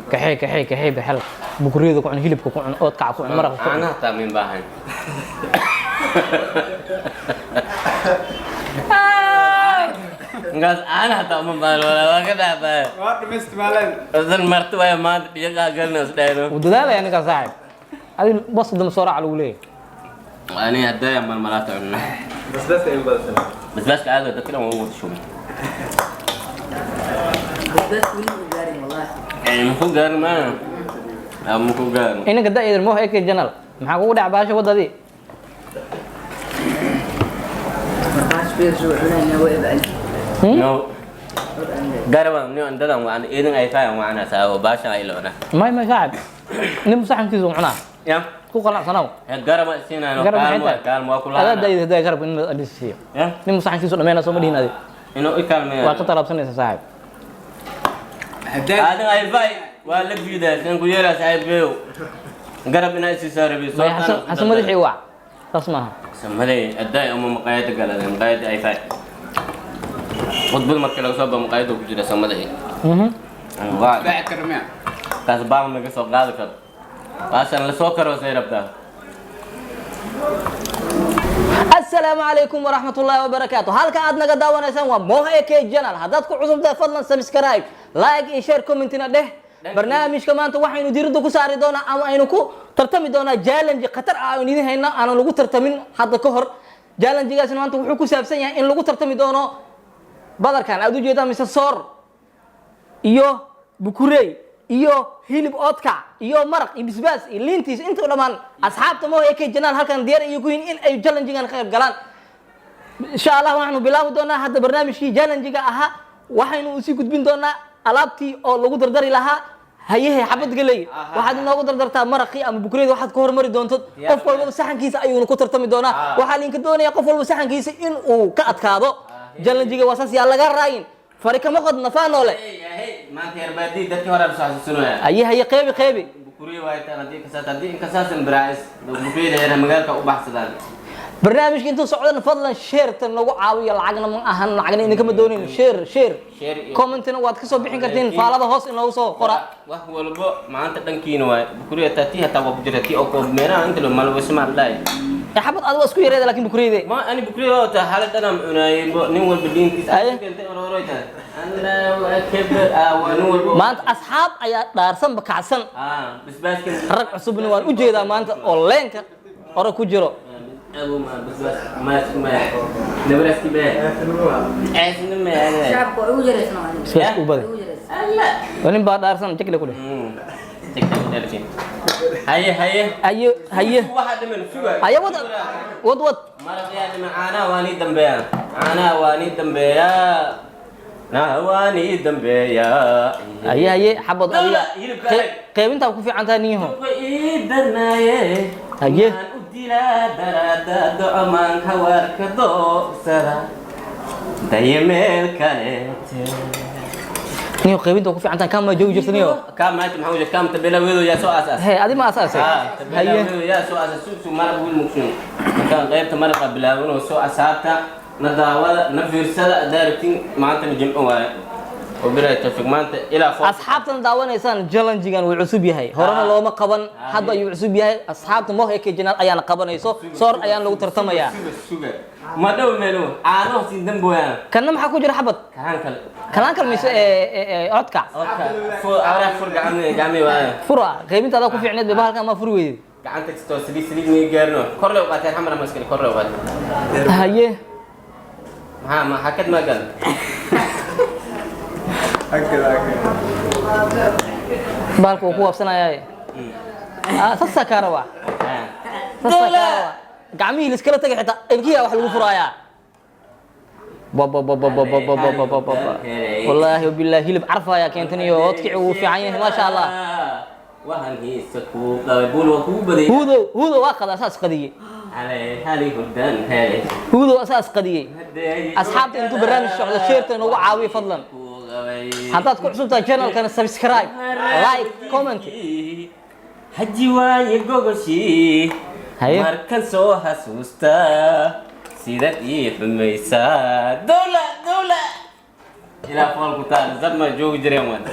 Kaxee, kaxee, kaxee, baxal bukuriyada ku cun, hilibka ku cun, oodkaca ku cun, maraqa ku cun. Caanaha taa min baahan. Ninkaas caanaha taa uma baahan, waa ka dhaafaya. Waa dhamaystimaaleen. Wadan marti waaya maanta dhiiqaa galna isdhayno. Wuu dadaalaya ninkaas, saaxib. Adi bas dama soo raaca lagu leeyahay. Ani hadaya malmalaata cunna. Basbaaska in badan. Basbaaska aad dadka dhan waa ugu shubay. Basbaas weli ma gaarin, wallahi. Muxuu gaarin maana? Muxuu gaarin? Inanka da-yar Moh Eke Janal, maxaa kugu dhac baasha wadadii? Markaas fiirso, cunayna waa ibcali. No. Garaban ni andadan waan idin ay faayan waan saa oo baasha ay loona. May, saaxib, nin saxankiisu cunaa. Ya. Ku qanacsanow. Garaba siinayno. Garab maxay kaalmo tahay? Kaalmo waa kula. Adaa daayid hadaa garab in la siiyo. Ya. Nin saxankiisu dhameyna soo ma dhihin adi. Inuu i kaalmeeyo. Waa ka talaabsanaysa, saaxib. Haddaan Aadan ay fay waa la biidaa san ku yeelaa saaxiibeeyo. Garab inaa isi saarabi soo. May Xasan, Xasan madaxii wac, saas maaha. Samaday aday uma maqaayada galada maqaayada ay fay. Khudbad markii laga soo baxo maqaayada ku jira samaday. Waa baaci karo miya? Taas baan naga soo qaadi karo. Baashan la soo karo say rabtaa. Asalaamu calaykum waraxmat ullaahi wabarakaatu. Halka aad naga daawanaysaan waa Moh Ak Channel. Haddaad ku cusub tahay, fadlan subscribe, like iyo share, commentina dheh. Barnaamijka maanta waxaynu diiradda ku saari doonaa ama aynu ku tartami doonaa challenge khatar ah aynu idin hayna aanan lagu tartamin hadda ka hor. Challengegaasna maanta wuxuu ku saabsan yahay in lagu tartami doono badarkan aad ujeedaan, mise soor iyo bukurey iyo hilib oodkac iyo maraq iyo bisbaas iyo liintiis intuu dhammaan. Asxaabta Moh Ak Channel halkan diyaar ayay ku yihiin in ay challengegan ka qayb galaan. Insha Allah waxaanu bilaabi doonaa hadda barnaamijkii challengiga ahaa. Waxaynu usii gudbin doonaa alaabtii oo lagu dardari lahaa. Hayehe, xabad galey, waxaad inoogu dardartaa maraqii ama bukureyda waxaad ku hormari doonto. Qof walbaba saxankiisa ayuuna ku tartami doonaa. Waxaa linka doonaya qof walba saxankiisa in uu ka adkaado. Challengiga waa saas, yaa laga raayin, fari kama qodna faanoole. Maanta yar baadii dadkii hore soo xasuusinaya. Haye, haye, qeybi, qeybi. Bukuriye waay taan haddii kasaat haddii inkasaasan baraa'is bukuriyada yar magaalka u baxsadaan. Barnaamijka intuu socdana fadlan shareta nagu caawiyo. Lacagna ma ahan, lacagna idinkama doonin. Share, share. Share commentina waad kasoo bixin kartiin, faalada hoos inoogu soo qora. Wax walbo maanta dhankiina waay. Bukuriya taa tii hataa waa ku jira tii oo koob meelaha inta lo malwasmaan dhaay. Ee xabad adigo isku yareeda, laakiin bukuriyade. Ma ani bukuriya waa taa xaalad dhanam cunaayay nin walba diintiisa. Aye. Keentay ororoy tahay Allahu akbar, waa nin walba. Maanta asxaab ayaa dhaarsanba kacsan. Basbaaskan. Rag cusubna waan u jeedaa maanta oo leenka hore ku jiro. Abu ma basbaas ma ma nabraski baa ceesna ma. Shacabka waa ugu yaraysan waa aniga. Bisbaas u badan. Ugu yaraysan. Nin baa dhaarsan jekle ku dheh. Haye, haye. Haye, haye. Waxa dhiman suga. Haye, wad, wad, wad. Maraq yaa dhiman. Caanaha waa nii dambeeya, caanaha waa nii dambeeya, caanaha waa nii dambeeya. Haye, haye, xabad adiga. Dawla, hilibka adag. Qeybintaa ku fiican tahay ninyaho. Ii darnaaye. Haye. Maan u dilaa daraada docomaan hawaarka doorsada daye meel kaleete. Ninyaho, qeybintaa ku fiican tahay, kama joogi jirta ninyaho. Kaa maanta maxaa ujeed kaam tabela weedo yaa soo aasaas. He, adi ma asaasay? Tabela Haye. Weedo yaa soo aasaas suusu maraq wiil mugsun markaan qaybta maraqa bilaabano soo asaabta na daawada na fiirsada daaragtin. Maantana jimco waaye oo bilaa tawfiiq maanta ilaa four. Asxaabtan daawanaysaan, challengegan wuu cusub yahay, horena looma qaban, hadda ayuu cusub yahay. Asxaabta Moh Ek Channel ayaana qabanayso, soor ayaan lagu tartamayaa. Suga, suga, ma dhow meelo caanaho siin dambooyaan. Kanna maxaa ku jira, xabad? Kahaan kale. Kalaan kal mise codka? Codka fur awraa fur gacmi gacmi waaye. Fura, qaybinta adaa ku fiicneed ba bahalkan ma furi weydid. Gacanta kastoo saliid saliid may gaarino, kor loo qaateen xamar maskali kor loo qaateen. Haye. Maxaa ma hakad ma gal. Hakada, hakada. Bahalka wuu ku waabsanayaa. Saasaa kaa rabaa, saasaa kaa rabaa. Gacmihii laiskala tagay, xitaa ilkiyaa wax lagu furaayaa. Ba ba ba ba ba ba ba ba ba ba ba, wallaahi wabillahi, hilib carfaya keentan iyo oodkici wuu fiican yahay, maasha Allah. Waxaan hiisa kuu qabay buul waa kugu badayay. Huudow, huudow, waa qadaa saas qadiyey. Halay halay hurdan helay. Huudow saas qadiyey. Asxaabta, intuu barnaamij socdo shareta noogu caawiyo fadlan. Kuu qabay. Haddaad ku cusub tahay channelkana, subscribe, like, comment. Haji waaye gogoshii. Haye. Markan soo xasuustaa sidaad ii xumaysaa dawla dawla ilaa foolku taal zad ma joogi jireen waan.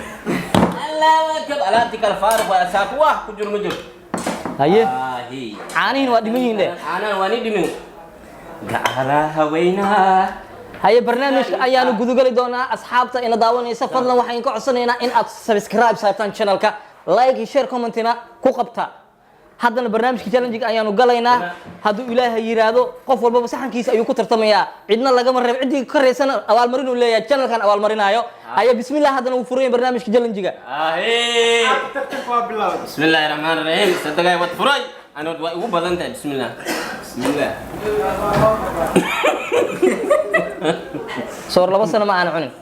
Allahu akbar. Alaabti kala faaruq waa asaab wax ku jiro ma jiro. Haye. Aahi. Caanihiin waa dhiman yihiin dhe. Caanahan waa ni dhimin. Gacalaha haweynaha. Haye, barnaamijka ayaanu gudagali doonaa. Asxaabta ina daawanaysa, fadlan waxaan ka codsanaynaa in aad subscribe saartaan channelka, like iyo share, commentina ku qabta. Haddana barnaamijka challenge ayaanu galaynaa. Hadduu Ilaahay yiraahdo, qof walbaba saxankiisa ayuu ku tartamayaa, cidna lagama reeb. Ciddii ka reysana abaalmarin uu leeyahay, channelkan abaalmarinaayo. Haye, bismillah. Haddana wuu furan yahay barnaamijka challenge-ga. Aahi. Tartanka waa bilowday. Bismillaahi raxmaani raxiim. Sadaqay wad furay. Anood waa igu badan tahay. Bismillah. Bismillah. Soor 2 sano ma aan cunin.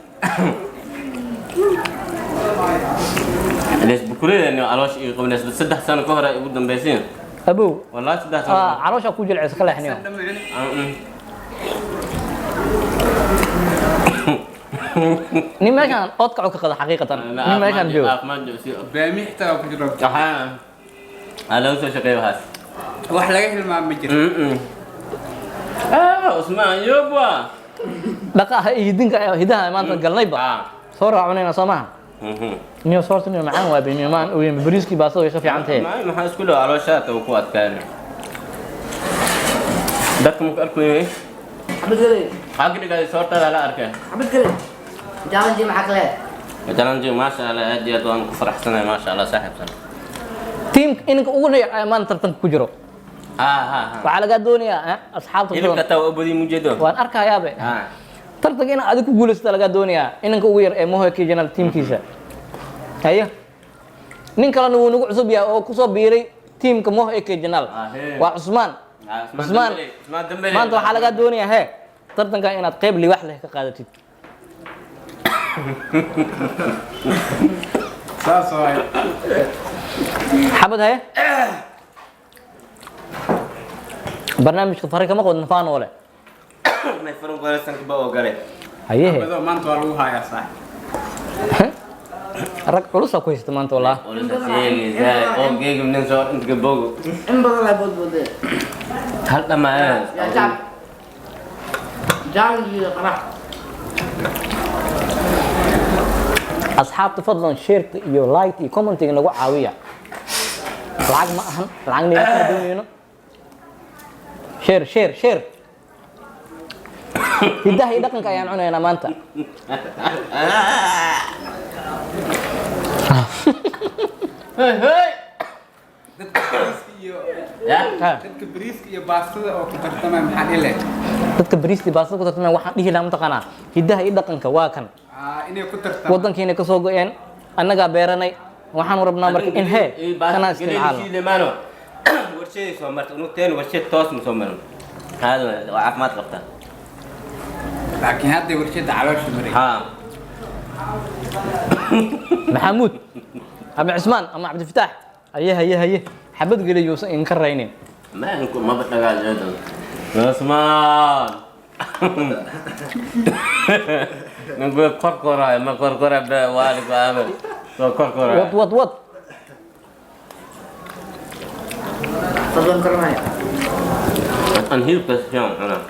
Lees bukureedani caloosha ii qabanaysa 3 sano ka hor ay ugu dambeyseen. Abow. Wallahi 3 sano. Ah, caloosha ku jilcisa, ka leexniyo. Nin meeshaan oodkacu ka qada, xaqiiqatan nin meeshaan joogo. Caafimaad joogsi. Baami xitaa waa ku jiro. Waxaa aa laga soo shaqeeya waxaas. Wax laga hilmaamo ma jiro. Ah, Usmaan Yobwa. Dhaqaha iyo dinka hidaha maanta galnayba soo raacunayna, soo maaha? Niyo soorta niyo macaan waa biniyo maan ogeyn bariiskii baastada way ka fiican tahay. Maxaa isku dhow calooshaata uu ku adkaanay. Dadka muku arkayay. Xabad galey. Maxaa ka dhigay soortaada la arkay? Xabad galey. Challenge maxaa kale? Challenge, maasha Allah, aad iyo aad waan ku faraxsanahay, maasha Allah, saaxiibsan. Tiim inanka ugu dheer ayaa maanta tartanka ku jiro. Ha ha ha. Waxaa lagaa doonayaa asxaabta Hilibka badan. taa waa badi mujeedo. Waan arkayaabe. Ha. Tartanka inaad adiga ku guulaysata lagaa doonayaa, inanka ugu yar ee Moha K Channel tiimkiisa. Haye, nin kalena wuu nagu cusub yahay oo kusoo biiray tiimka Moha K Channel. Waa Cusmaan. Cusmaan. Usmaan Dembele. Maanta waxaa lagaa doonayaa hee tartanka inaad qayb liwax leh ka qaadatid. Saas waay. Xabad, haye, barnaamijka fari kama qodna faanoole. May furan golesanka ba oo gale. Hayehe. Badoo maanta waa lagu hayaa saaxiib. Rag culusaa ku haysta maanta wallah. Olisa sheegaysaa oo geegim nin soo inta bogo. In badan laa boodboodee. Hal dhamaa. Yaa jacab. Challenge qarax. Asxaabta, fadlan shareta iyo like iyo commentiga nagu caawiya. Lacag ma ahan, lacagna kama doonayno. Share, share, share. Hidaha iyo dhaqanka ayaan cunaynaa maanta. Hey hey. Dadka bariiska iyo Ya. Ha. Dadka bariiska iyo baastada oo ku tartamaya maxaa dhihi lahayd? Dadka bariisti baastada ku tartamaya waxaan dhihi lahaa, mataqaanaa, hidaha iyo dhaqanka waa kan. Ah, inay ku tartamaan. Waddankiina ka soo go-een, annagaa beeranay. Waxaanu rabnaa marka in hee kanaan isticmaalno. Maano warshaday soo marta unugteen warshad toos ma soo marin. Hada waa caafimaad qabtaa. Laakiin hadda warshada caloosha maray. Ha. Maxamuud ama Cusmaan ama Cabdifataax, haye haye haye, xabad geli yuusan idinka raynin. Ma anku maba dhagaal jeedan. Usmaan. Ninku korkoraay ma korkora be waalid aabe. Soo korkoraay. Wad wad wad. Fadlan karanaya. An hilibka si fiican cunaa.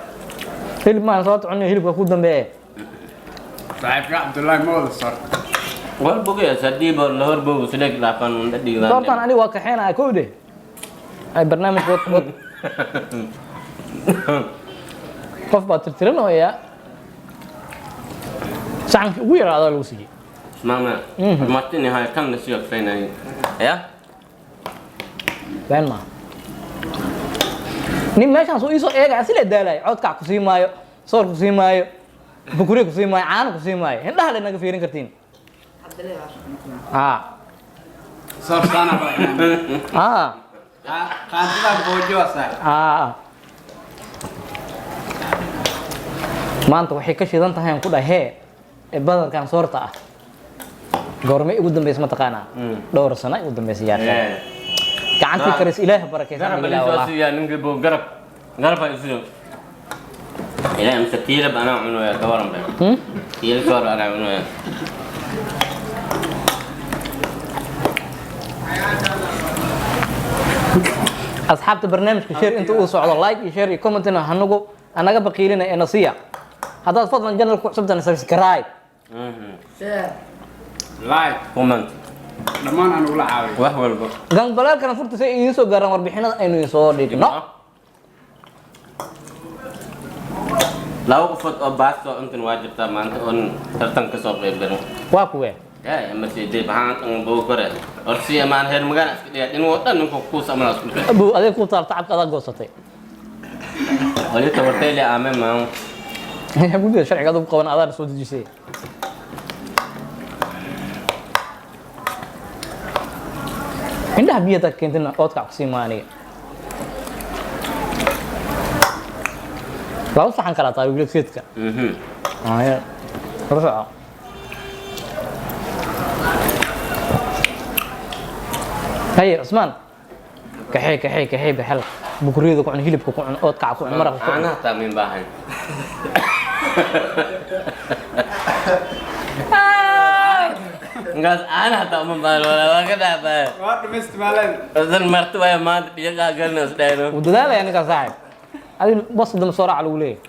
Hilib maan soo cunay, hilibka ku dambeeye. Saaxiibka Cabdullaahi ma wada soorta. War bogaya sadiiba la hor bogo sileeg dhaafan unda dhiigaan. Doortaan aniga waa kaxeenaya kowde ay barnaamij wad wad. Qof baa tirtiranooya, saxankii ugu yaraadaa lagu siiyey. Mama, martini hay kan la sii faynay. Ya? Been maaha, nin meeshaan soo iisoo eegaya si la daalaya, codkac ku sii maayo, soor ku sii maayo, bukure ku sii maayo, caano ku sii maayo, indhaha le naga fiirin kartiin. Cabdillah. Ah. Soor saana baa inaan. Ah. Qaandadaa boojo waa saaxiib. Ah, maanta waxay ka shidan tahay aan ku dhahay hee ee badarkan soorta ah goormay ugu dambaysa, mataqaanaa? Dhowr sano ugu dambaysa yaa gacantii karis. Ilaah barakaysan. Garab Ilaah soo wallah. siiya ninka boo garab. Garab ay siiyo. Ilaa imse kiila anaa cunaya ka waran bay. Kiila soor anaa cunaya. Asxaabta, barnaamijka share inta uu socdo, like iyo share iyo commentina hanagu anaga baqiilina ee nasiya. Haddaad fadlan channel ku cusubtana, subscribe. Share. Like. Comment. Dhammaan aan ugula caawiyo. Wax walba. Gambaleelkana furta si ay idiin soo gaaraan warbixinada aynu idiin soo dhigno. Laba qofood oo baasto intan waa jirtaa maanta oon tartan ka soo qayb galin. Waa kuwee? Yaa ama sidee baxaan an buu kore orsi amaan heer magaal iska dhigaa inuu dhan ninku kuus amala isku dhigaa. Abu adeeg ku taal tacabka adaa goosatay. Wali tabartay le aame maan. Guddiga sharciga adigu qaban adaa soo dejisay. Indhaha biyo hadaad keentina oodkac kusii maaniga. Laba saxan kala tahay wiilkeedka. Haya. La soco. Haye Cusmaan. Kaxee kaxee kaxee bixel. Bukuriyada ku cun, hilibka ku cun, oodkaca ku cun, maraqa ku cun. Caanaha taa min baahan. Ninkaas caanaha taa uma baahan walaa waa ka dhaafaya. Waa dhamaystimaaleen. Dan marti waaya maanta dhiyagaa galna isdhayno. Wuu dadaalaya ninkaas saaxib. Adi bas dama soo raaca lagu leeyahay.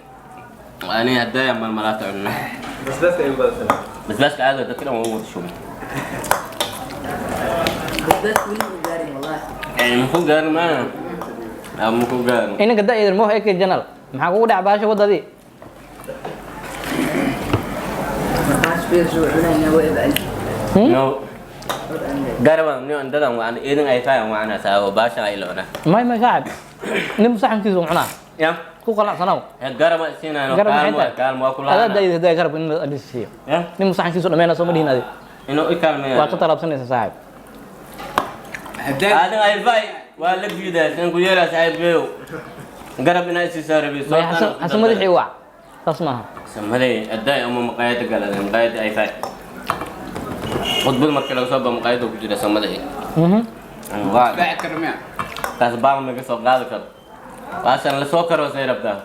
Ani hadaya malmalaata cunna. Basbaaska ay u badan. Basbaaska aad dadka dhan waa ugu wada shubay. Basbaas weli ma gaarin wallahi. Muxuu gaarin maana? Muxuu gaarin? Inanka da'yar Moh Eke Channel. Maxaa kugu dhac baasha wadadii? Markaas fiir soo cunayna waa ibcay. No. Garawa ni andadan waan idin ay faayan waan asaa baasha ay loona. May may saaxib. Nin saxankiisa uu cunaa. Ya. Ku qanacsanow. Garab siinayno. Garab maxay kaalmo tahay? Kaalmo waa kula. Adaa da'yar hadaa garab in la siiyo. Ya. Nin saxankiisa dhammeynaa soo ma dhihin adi. Inuu i kaalmeeyo. Waa ka talaabsanaysa saaxib. Haddaan Aadan ay fay waa la jiidaa san ku yeelaa saaxiibkeeyo. Garab inaa isi saarabi soo. May Xasan Xasan madaxii wac. Saas maaha. Samaday aday uma maqaayada galadeen maqaayada ay fay. Khudbad markii laga soo baxo maqaayada ku jira samaday. Waa baaci karo miya? Taas baan ma ka soo qaadi karo. Baashan la soo karo say rabtaa.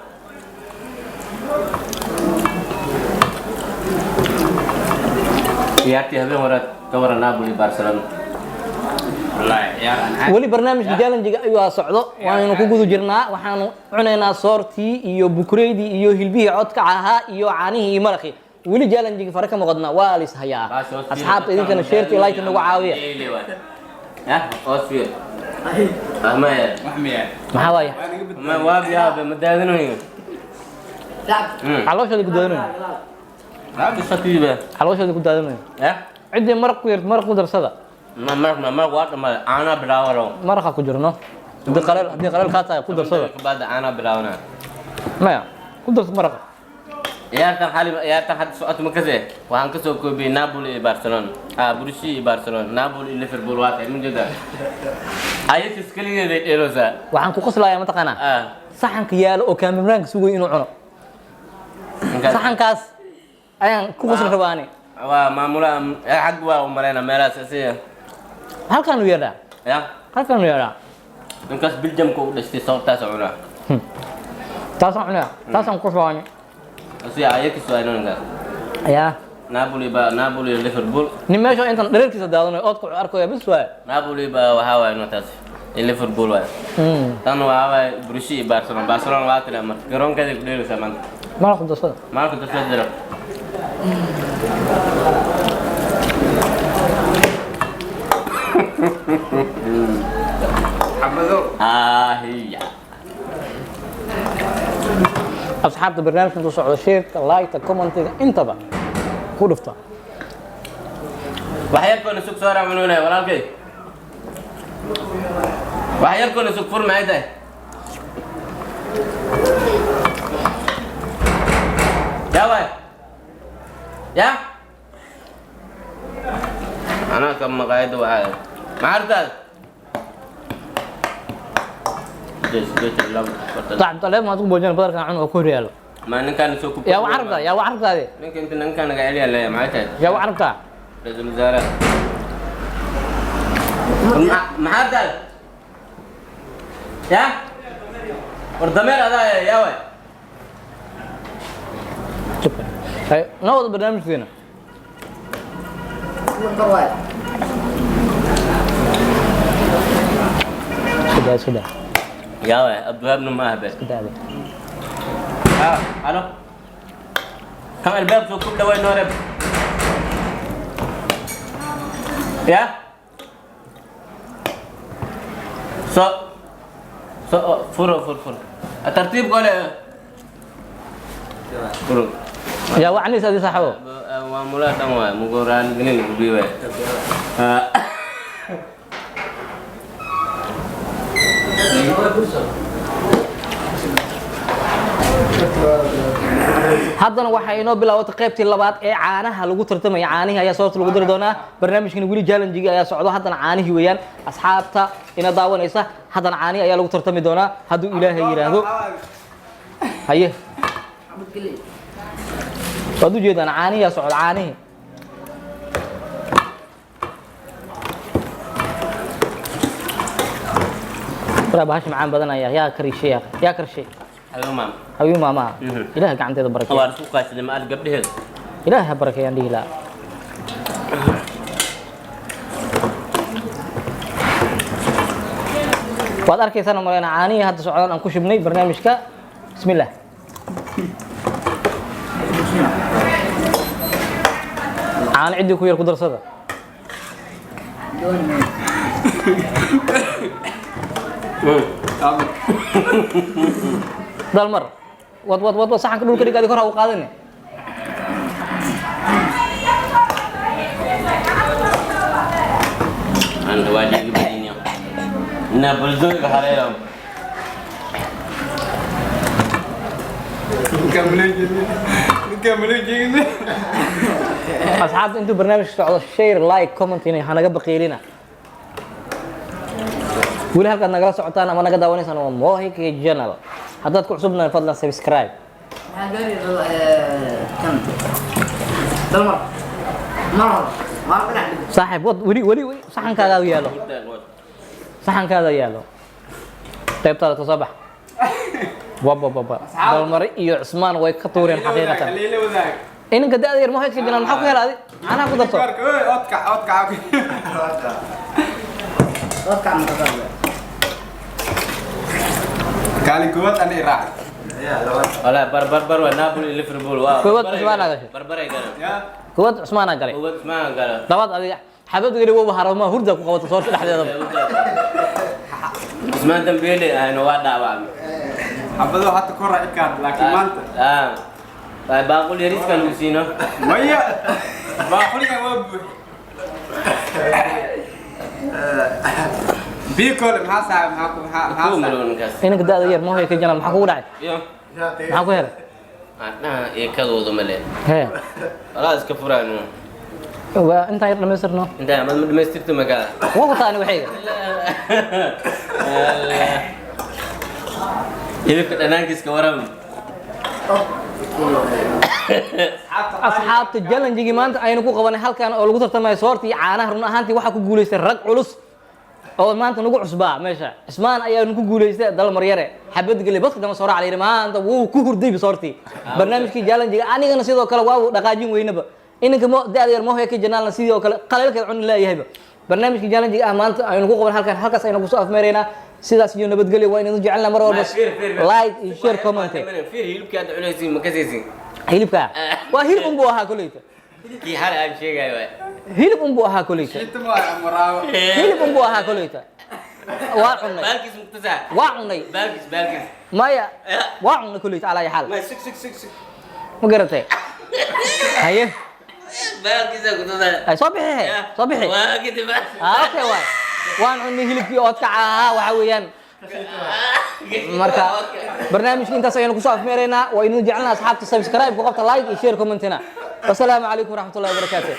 Ciyaartii habeen horaad ka waran Napoli Barcelona. Wallaahi ciyaar aan caadi. Weli barnaamijka challenge-ga ayuu socdo, waanu ku guda jirnaa, waxaanu cunaynaa soortii iyo bukureydii iyo hilbihii codka ahaa iyo caanihii iyo maraqii. Weli challenge-ga fara kama qodna, waa la is hayaa. Asxaabta idinkana share-ta iyo like nagu caawiya. Yah, hoos fiir. Ahmaya. Wax miyaa? Maxaa waaye? Waa naga badbaadiyey. Ma waa biyaa ma daadinayo. Shacab. Calooshooda ku daadinayo. Rabbi sakiiba. Calooshooda ku daadinayo. Yah. Ciddii maraq ku yar maraq ku darsada. Ma maraq ma maraq waa dhamaaday caana bilaawaro. Maraqa ku jirno. Haddii qaleel kaa tahay ku darsada. Baada caana bilaawana. Maya, ku darso maraqa. Ciyaartan xali ciyaartan hadda socoto ma kasee. Waxaan ka soo koobiyey Napoli iyo Barcelona. Ah, Borussia iyo Barcelona, Napoli iyo Liverpool waa tahay mid jooga. Ajax kaligeed ay dheeloosaa. Waxaan ku qoslayaa mataqaanaa. Saxanka yaalo oo kaamiraanka sugayo inuu cuno. Saxankaas ayaan ku qosli rabaa ani. Waa maamulaha xag waa u maleynaa meelahaas asiga. Halkaan u yeedhaa. Ya. Halkaan u yeedhaa. Ninkaas Belgiumka u dhashtay sababtaas cunaa. Taasaan cunaa. Taasaan ku qoslaa ani. Asiga Ajax waa inuu ninkaas. Yaa. Napoli ba Napoli iyo Liverpool. Nin meesha intan dhererkiisa daadanayo oodka wuxuu arkaya bis waaye. Napoli ba waxaa waaye inuu taas. Iyo Liverpool waaye. Tan waxaa waaye Borussia iyo Barcelona. Barcelona waa tiri marka garoonkeeda ku dheeleysaa maanta. Maraqa ku darsada. Maalka dadka jira. Xabado. Aahiya. Asxaabta barnaamijka intuu socdo share-ka, like-ta, comment-iga intaba ku dhufta. Wax yarkoona sug soo raacunuunaya walaalkay. Wax yarkoona sug fur maxay tahay? Yaa waay? Yaa? Anaa ka maqaayadda waxaa maxaa artaad? 8, 8, 2, 4. Saaxib taleefon aad ku boojin badarkan cun oo ku hor yaalo. Ma ninkaan soo ku Yaa wa carabtaa, yaa wa carabtaade. Ninka inta ninkaan naga celiya leeyahay maxay tahay? Yaa wa carabtaa. Ra'iisul wasaare. Maxaa artaad? Yaa? War dameer adaa yaa waay? Hay, noo wada barnaamijkeena. Kuwan kor waaye. Isku daa, isku daa. Yaa waay, Abdiwahaabna ma aha be. Isku daa. Ah, alo. Kan albaab soo ku dhawaay noo reeb. Yaa? So so furo, fur, fur, tartiib kole, furo. Yaa wacnis adi saaxiibo. Waa mulaa dhan waay mugoraan gelin gubi waay. Haddana waxaa inoo bilaabatay qaybtii labaad ee caanaha lagu tartamaya. Caanihii ayaa soorta lagu dari doonaa. Barnaamijkani weli challenge ayaa socdo. Haddana caanihii weeyaan, asxaabta ina daawanaysa. Haddana caanihii ayaa lagu tartami doonaa hadduu Ilaahay yidhaahdo. Haye. Xabad geley. Waad ujeedaan, caanihii ayaa socda, caanihii. Waraa, bahasha macaan badan ayaa yaa karishay, yaa karshay. Hayo maam. Habiib maamaha. Ilaah gacanteeda barakeeyo. Waa isku kaashaday ma gabdhaheeda. Ilaah ha barakeeyaan dhihi lahaa. Waad arkaysaan oo maleyna caanihii hadda socdaan aan ku shubnay barnaamijka. Bismillah. Caano ciddii ku yar ku darsada. Dooni maayo. Dalmar, wad wad wad wad, saxanka dhulka dhig. Adi kor ha u qaadane. Anda waa dhiigi badinyo ina buldoyga haleelo. Ninkaan maloo jeedin, ninkaan maloo jeedin. Asxaabta, intuu barnaamijka socdo share, like, comment inay hanaga baqiilina. Weli halkaad nagala socotaan ama naga daawanaysaan waa Mohik Channel. Haddaad ku cusubnahay, fadlan subscribe. Maxaa gaari raba kan dalmar mar hore waa dhinac dhig. Saaxiib, wad weli weli weli saxankaagaa yaalo, saxankaadaa yaalo, qaybtaada ka soo bax. Waba baba, Dalmare iyo Cusmaan way ka tuureen xaqiiqatan. Leila wadaag. Inanka da'da yar Mohik Channel maxaa ku helaa? Adi caanaha ku darto. Marka oy odkac, odkac. Dadka maqadaa. Kaalin koowaad ana i raac. Wala bar bar bar waa Napoli, Liverpool waa. Koowaad Cusmaan aa gashay. Barbaray galan. Ya. Koowaad Cusmaanaa galay. Koowaad Cusmaan gala. Labaad adiga. Xabad geli waba harama hurda ku qabata soorta dhexdeeda. Cusmaan Dembele ahna waa dhaawacmay. Xabado hata kor raaci kaad, laakiin maanta Ah. Waa baaqul yariiskan lagu siino. Maya, baaquligan waa buux biyo kole. Maxaa saaray? Maxaa ku maxaa Kuwa maxaa saaray? malow ninkaas. Inanka da'da yar Mohik Channel maxaa kugu dhacay? Iyo. Maxaa ku helay? Macnaha eekadooda male. Hee. Walaa iska furaan. Waa intaan yar dhamaystirno. Intaa amad ma dhamaystirto magaala. Waa wataa ani waxayga. Hilibka dhanaankiiska waram. Asxaabta, challenge-gii maanta aynu ku qabanay halkan oo lagu tartamayo soorta iyo caanaha, run ahaantii waxaa ku guulaystay rag culus oo maanta nagu cusbaa meesha. Cismaan ayaa nagu guulaystay, Dalmar yare xabad gelay badka dama soo raac la yidhi. Maanta wuu ku hurday soortii barnaamijkii challenge-ga. Anigana sidoo kale waa dhaqaajin weynaba. Inanka mo da'da yar Mohik Channel-na sidoo kale qaleelkeed cuni leeyahayba. Barnaamijkii challenge-ga ah maanta aynu ku qaban halkan, halkaas aynu kusoo afmeeraynaa. Sidaas iyo nabadgelyo. Waa inaynu jecelnaa mar walba like iyo share, comment. Fiir, hilibka aad cunaysiin ma kasaysin? Hilibka waa hilib unbuu ahaa koleyta. Kii xalay aan sheegayo waay. Hilib unbuu ahaa koleyta. Inta ma waraabo. Hilib unbuu ahaa koleyta, waa cunay. Baalkiis muqtasaa. Waa cunay. Baalkiis, baalkiis. Maya, waa cunay koleyta calaa xaal. Ma sug, sug, sug, sug. Ma garatay? Haye. Baalkiisa kutusaa. Ay, soo bixi he, soo bixi. Waa kadib. Ah, okay, waay, waan cunay hilibkii oodkaca ahaa. Waxa weeyaan marka barnaamijka intaas ayaynu kusoo afmeeraynaa. Waa idin jecelnaa asxaabta. Subscribe ku qabta, like iyo share, comment-ina. Wasalaamu calaykum waraxmatullahi wabarakaatu.